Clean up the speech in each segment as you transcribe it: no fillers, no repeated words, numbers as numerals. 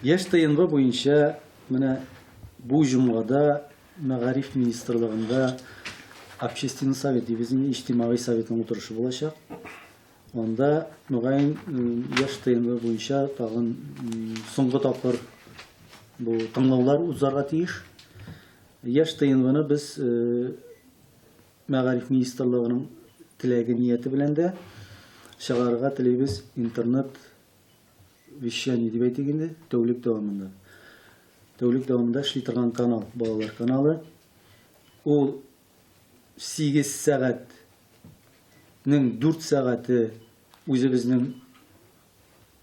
Яшь ТНВ буенча менә бу җомгада Мәгариф министрлыгында общественный совет дибез инде, иҗтимагый советның утырышы булачак. Анда, мөгаен, Яшь ТНВ буенча тагын соңгы тапкыр бу тыңлаулар узарга тиеш. Яшь ТНВны без Мәгариф министрлыгының теләге, нияте белән дә чыгарырга телибез интернет вещание дип әйтик инде, тәүлек дәвамында. Тәүлек дәвамында эшли торган канал, балалар каналы. Ул 8 сәгатьнең 4 сәгате үзебезнең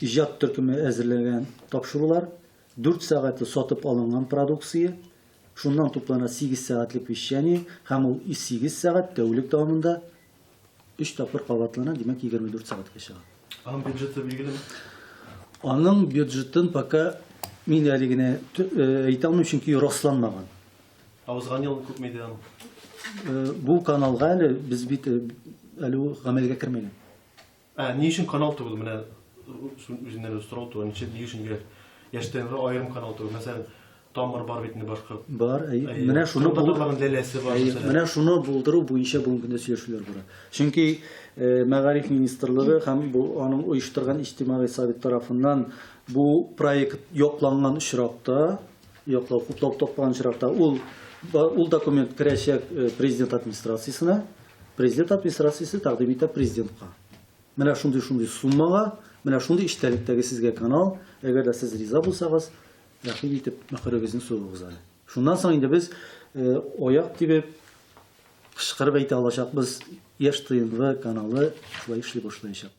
иҗат төркеме әзерләгән тапшырулар, 4 сәгате сатып алынган продукция, шуннан туплана 8 сәгатьлек вещание, һәм ул 8 сәгать тәүлек дәвамында Өч тапкыр кабатлана, димәк, 24 сәгатькә чыга. Аның бюджеты билгелеме? Аның бюджетын пока мин әле генә әйтә алмыйм, чөнки расланмаган. Ә узган ел күпме иде аның? Бу каналга әле без бит әле ул гамәлгә кермәгән. Ә ни өчен канал түгел? Менә үзеннән үзе сорау туа. Ничек, ни өчен Яшь ТНВ аерым канал түгел? Мәсәлән, Тамыр бар бит инде башкорт. Бар, әйе. Менә шуны татарларның ләләсе бар. Әйе, менә шуны булдыру буенча бүгенге көндә сөйләшүләр бара. Чөнки мәгариф министрлыгы һәм бу аның оештырган иҗтимагый совет тарафыннан бу проект якланган очракта, яклау, хуплау тапкан очракта, ул ул документ керәчәк президент администрациясенә. Президент администрациясе тәкъдим итә президентка. Менә шундый-шундый суммага, менә шундый эчтәлектәге сезгә канал, әгәр дә сез риза булсагыз, рәхим итеп мөхерегезне сугыгыз әле. Шуннан соң инде без аяк тибеп, кычкырып әйтә алачакбыз, Яшь ТНВ каналы шулай эшли башлаячак.